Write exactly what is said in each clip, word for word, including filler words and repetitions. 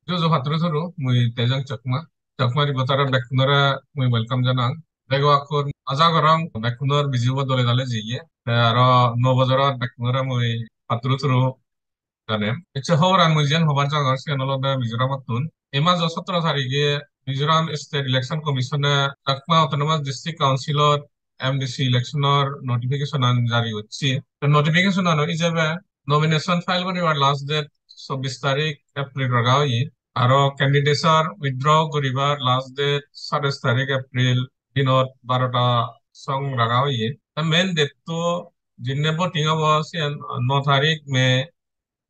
Juju patturu turu, mui Tejang Chakma. Chakma Reporter-ot bekkunore mui welcome janang. Bego akkur aja gorong bekkunor bijibo dole dale jiye. Te aro nuo bojorot bekkunore mui patturu turu janem. Ecche hoboran mui jiyen hobar jangor siyen olode Mizoramottun. Ei majo sotoro tarige Mizoram State Election Commission-e Chakma Autonomous District Council-ot M D C election-or notification-an jari gocche. Te notification-ano ijebe nomination file guribar last date chobbish tarik April raga oye. Aro candidature withdraw guribar last date sadais tarik April dinot barota song raga oye. Te main date-to jinne voting obo siyen no tarik May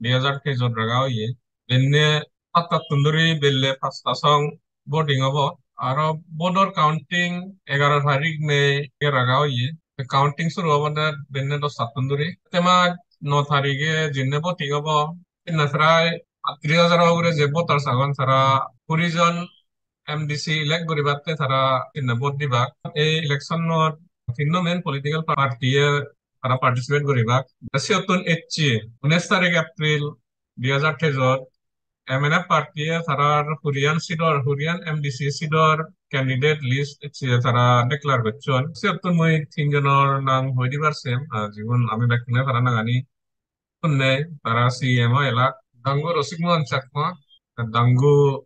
dui hajar teijot raga oye. Benne sattattun duri belle pasta song voting obo. Aro vote-or counting egaro tarik May-e raga oye. Te counting suru obode benne dostattun duri. Te ma no tarige jinne voting obo, sinne prai attrish hajar ugure je voters agon, tara kuri jon M D C elect guribatte tara sinne vote dibak. Ei election-ot tinno main political party-e tara participate guribak. Te siyottun ecche unis tarik April dui hajar teijot M N F party-e tarar Huriyan seat-or, Huriyan M D C seat-or candidate list ecche tara declare gocchon. Siyottun mui tinjonor nang hoi dibar sem, ah, jigun ami bekkune tara nangani hunnei, tara C M o elak. Dangu Rosik Mohan Chakma, Dangu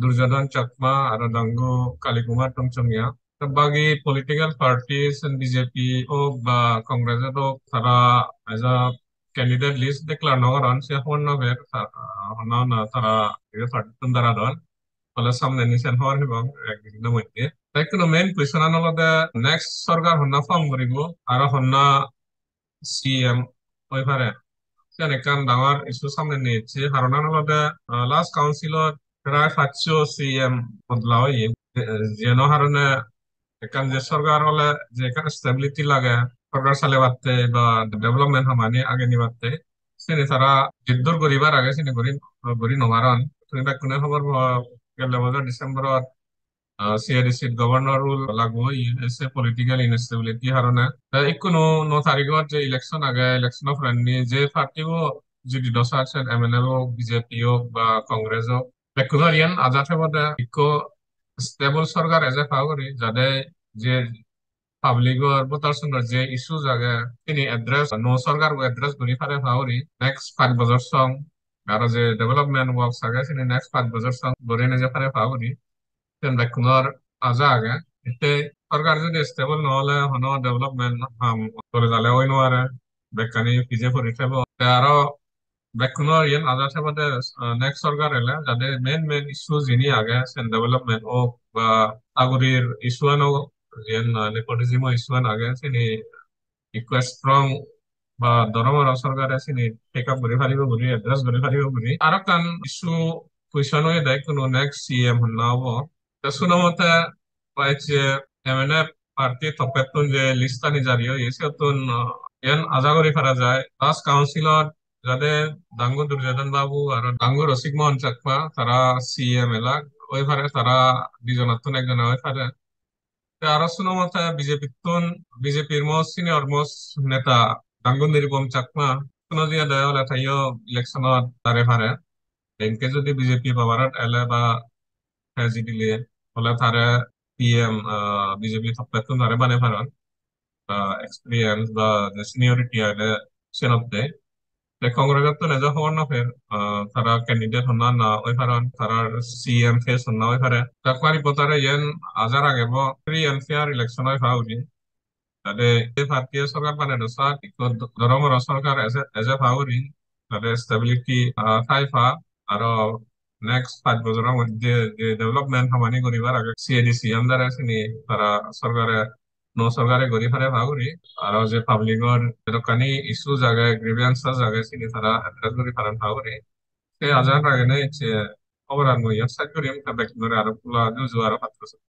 Durjodhon Chakma, aro Dangu Kali Kumar Tongchangya. Te bagi political parties, B J P ok ba Congress ok, tara as a candidate list declare no goron, se hobor no per, ta-, honna honna tara ibe party tun daradon. Ole samne ni sen hobor pebong ek dino moddhe. Te ekkuno main question an olode next sorkar honna form guribo, aro honna C M oi pare. Siyan ekkan dangor issue samne ni ecche. Haronan olode, ah, last council-ot prai pachsho C M bodla oye. Eh, jiyeno harone ekkan je sorkar ole je ekkan stability lage, sorkar salebatte ba development hamani age nibatte, sini tara jiddur guribar age sini guri, guri no paron. Tumi bekkune hobor po, gelle bojor December-ot ah, C A D C-t governor rule lagu oye, se political instability harone. Te ikkunu no tarigot je election age, election-o friendly je party-bo judi do sar, sen M N F ok, B J P ok ba Congress ok, bekkunor iyen aja thebode ikko stable sorkar eje pa guri, jade je public-or, voters-unor je issues age, sini address, nuo sorkar bo address guri pare pa guri, next pach bojor song, aro je development works age, sini next pach bojor song guri neje pare pa guri. Siyen bekkunor aja age. Ette sorkar judi stable no ole, hono development ham dole dale oi no pare, bekkani pije puri thebo. Te aro bekkuno iyen aja thebode, ah, next sorkar ele jade main main issue jini age, sen development ok ba sagurir issue an ok, iyen, ah, nepotism o issue an age, sini ikko strong ba doromoro sorkare sini take up guri paribo guri, address guri paribo guri. Aro ekkan issue question oyede ikkunu next C M honna obo. Te suno mote ba ecche M N F party toppettun je list ani jari oye, siyottun, uh, iyan aja guri para jai last council-ot jade Dangu Durjodhon Babu aro Dangu Rosik Mohan Chakma tara C M elak oi pare, tara dijonottun ekjone oi pare. Te aro suno mote B J P-ttun, B J P-r most senior most neta Dangu Nirupam Chakma, suno jiyede ole teyo election-ot dare pare. Enke jodi B J P power-ot ele ba te jidile ole tare P M, ah, B J P toppettun tare bane paron. Ah, experience ba je seniority age senotte. Te Congress-ottun ejo hobor no per, ah, tara candidate honna na oi paron, tara C M face honna oi pare. Chakma Reporter-e yen ajar age bo free and fair election oi pa uri. Jade je party-e sorkar banei do sar, ikko do-, doromoro sorkar eje, eje pa uri, jade stability, ah, thai pa, aro next pach bojoro moddhe je development hamani guribar age, C A D C under-e sini tara sorkare, nuo sorkare guri pare pa uri, aro je public-or jedokkani issues age, grievances age, sini tara address guri paron pa uri. Se aja ragene ecche hoboran mui iyot sej gurim, te bekkunore aro pula juju aro patro.